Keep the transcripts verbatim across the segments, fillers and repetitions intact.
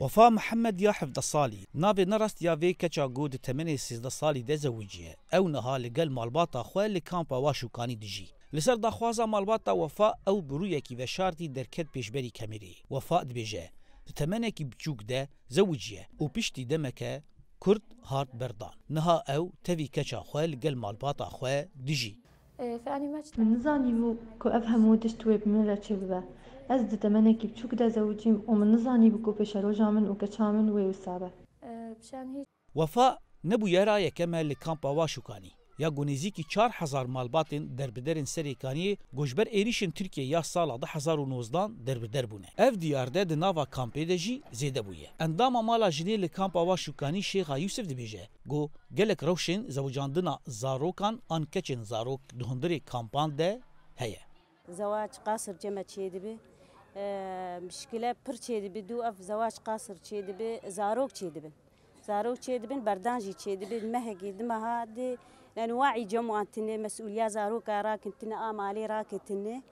Wefa Mihemed ya hevdeh salî, navê nerast ya vê keça ku di temenê sêzdeh salî de zewiciye. Ew niha li gel malbata xwe li kampa Waşûkanî dijî. Li ser daxwaza malbata Wefa ew bi rûyekî veşartî derket pêşberî kamereyê. Wefa dibêje, di temenekî biçûk de zewiciye û piştî demeke kurt hat berdan. Niha ew tevî keça xwe li gel malbata xwe dijî. Min nizanîbû ku ev hemû tişt wê bi min re çêbibe. Ez di temenekî biçûk de zewicîm û min nizanîbû ku pêşeroja min û keça min wê wisa be. Wefa ne bûyera yekem e li kampa Waşûkanî, ya ku nêzîkî çar hezar malbatên derbiderên Serêkaniyê ku ji ber êrîşên Tirkiyê ya sala du hezar û nozdan derbider bûne. Ev diyarde di nava kampê de jî zêde bûye. Endama mala jinê li kampa Waşûkanî Şêxa Yûsif dibêje ku gelek rewşên zewicandina zarokan an keçên zarok di hundirê kampan de heye. Zewac qasir ceme çêdibi. E, mişkile pir çêdibi. Dû ev zewac qasir çêdibi. Zarok çêdibin. Zarok çêdibin, berdan jî çêdibin. Mehekî, di meha di, yani waî cem wan tine, mesûliya zaroka rakin tine, a malê rakin tine.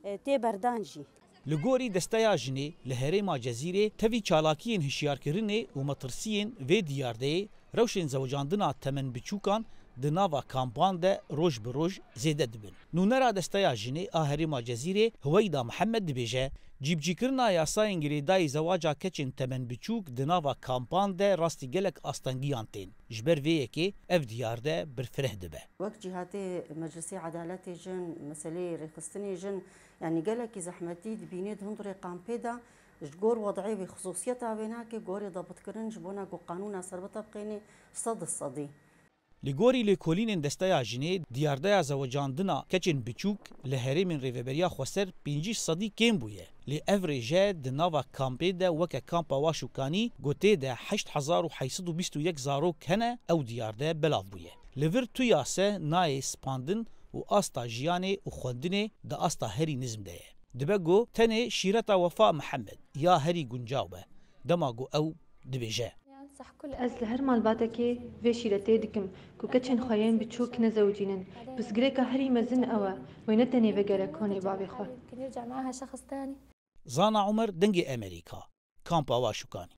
E, tê berdan jî. Li gorî Desteya Jinê li herêma Cezîrê tevî çalakiyên hişyarkirinê û metirsiyên vê diyardeyê rewşên zewicandina temen biçûkan di nava kampan de roj bi roj zêde dibin. Nûnera Desteya Jinê a herêma Cezîrê Huweyda Mihemed dibêje, cîbicîkirina yasayên girêdayî zewaca keçên temen biçûk di nava kampan de rastî gelek astengiyan tên. Ji ber vê yekê ev diyarde birfireh dibe. Wek cîhatê Meclisê Edaletê Jin, meseleyê rêxistinê jin, yanî gelekî zehmetî dibînê di hundirê kampê de ji gor wed'ê wê xisûsiyeta wê nake gorê dabitkirin ji bona ku qanûna serbita biqênê sed sedî. Li gorî lêkolînên Desteya Jinê, diyardeya zewicandina keçên biçûk li herêmên Rêveberiya Xweser pêncî sedî kêm bûye. Lê ev rêje di nava kampê de weke kampa Waşûkanî ku tê de heşt hezar û heyt sed û bîst û yek zarok hene, ew diyarde belav bûye. Li vir tu yase nayê spandin û asta jiyanê û xwendinê di asta herî nizm de ye. Dibe ku tenê şîreta Wefa Mihemed ya herî guncaw be, dema ku ew dibêje. Ez li her malbatekê vê şîretê dikim ku keçên xwe yên biçûk nezewicînin. Pirsgirêka herî mezin ew e, wê ne tenê vegere konê bavê xwe. Zana Omer, Dengê Emerîka, Kampa Waşûkanî.